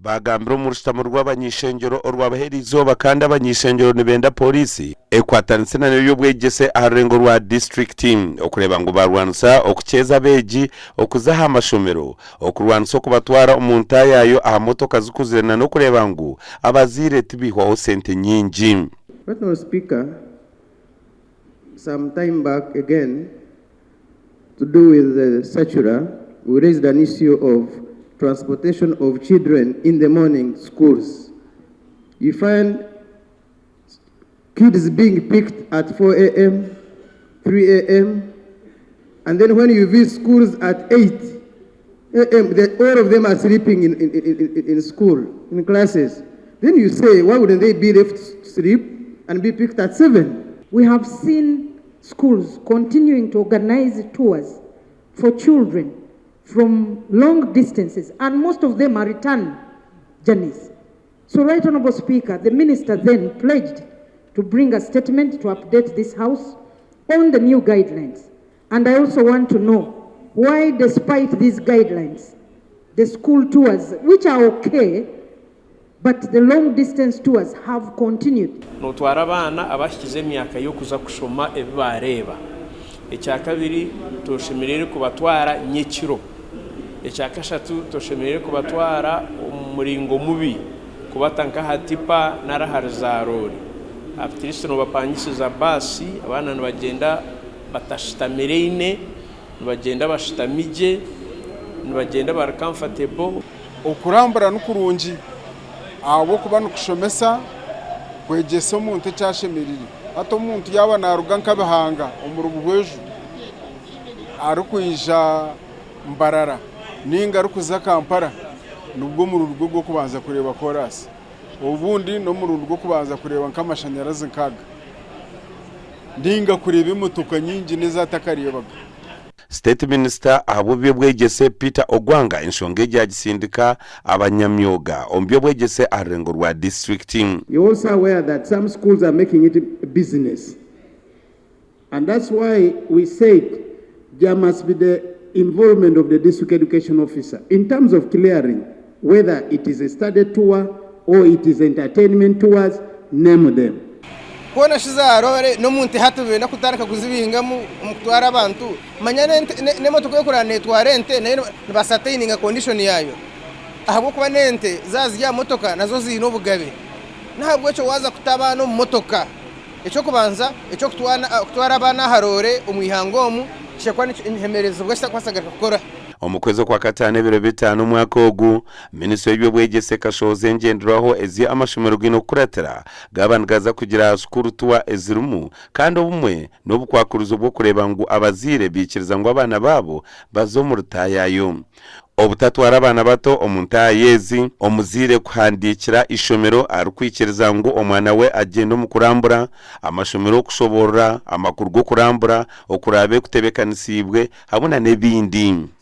Baagambira omu rushutamo rw'abany'ishengyero orwabaho eriizooba kandi abany'ishengyero nibenda pooriisi ekwatanise na n'eby'obwegyese aha rurengo rwa disiturikiti okureeba ngu baarwanisa okukyeza abeegi okuza aha mashomero, okurwanisa okubatwara omu ntaayaayo aha motoka zikuzire na n'okureeba ngu abazaire tibaihwaho sente nyingi. Right Honourable Speaker, some time back again to do with the circular, we raised an issue of transportation of children in the morning schools. You find kids being picked at 4 a.m., 3 a.m., and then when you visit schools at 8 a.m., they, all of them are sleeping in, in, in, in school, in classes. Then you say, why wouldn't they be left to sleep and be picked at 7? We have seen schools continuing to organize tours for children from long distances, and most of them are return journeys. So, Right Honourable Speaker, the Minister then pledged to bring a statement to update this House on the new guidelines. And I also want to know why, despite these guidelines, the school tours, which are okay, but the long distance tours have continued. Nootwara abaana abahikize emyaka y'okuza kushoma ebi baareeba. Ekyakabiri, toshemereire kubatwara nyekiro. Ekyakashatu, toshemereire kubatwara omu muringo mubi, kubata nk'aha tipa nari ahari zaaroore. At least noobapangisiza baasi, abaana nibagyenda batashutamireine, nibagyenda bashutami gye, nibagyenda bari comfortable. Okurambura ni kurungi ahabw'okuba nikushomesa kwegyesa omuntu eki ashemereire. Hati omuntu yaaba naaruga nka Bihanga omuri Buhweju arikwija Mbarara nainga arikuza Kampala nibwo murundi gwe gw'okubanza kureeba koraasi. Obundi n'omurundi gw'okubanza kureeba nk'amashanyarazi nk'aga nainga kureeba emotoka nyingi n'ezi atakareebaga. State Minister ahabw'eby'obwegyese Peter Ogwanga enshonga egi yagisindika abanyamyoga omu by'obwegyese aha rurengo rwa disiturikiti. You're also aware that some schools are making it a business and that's why we said there must be the involvement of the district education officer in terms of clearing whether it is a study tour or it is entertainment tours, name them. Hoona shi zaaroore n'omu nte hati nibenda kutandika kuzibingamu omu kutwara abantu. Manya n'emotoka erikuraara neetwara ente nayo nibasataininga kondishoni yaayo ahabw'okuba n'ente zaaba ziri aha motoka nazo ziine obugabe. N'ahabw'ekyo waaza kuta abaana omu motoka, eky'okubanza eky'okutwara abaana aha roore omu ihanga omu kishaija kuba nikihemerezibwa kitakubaasa kugaruka kukora. Omu kwezi Okwakataano ebiro bitaano omwaka ogu, Minisitule y'eby'obwegyese ekashohoza engyenderwaho ezi amashomero gaine kukuratira gaaba nigaza kugira aha sukuru tuwa ezirimu kandi obumwe n'obukwakurizo bw'okureeba ngu abazaire baikiriza ngu abaana baabo baze omu rutaayaayo. Obutatwara abaana bato omu ntaaya ezi, omuzaire kuhandiikira eishomero arikwikiriza ngu omwana we agyende omu kurambura, amashomero kushoboorora amakuru g'okurambura okuraabe kutebeekanisiibwe hamwe na n'ebindi.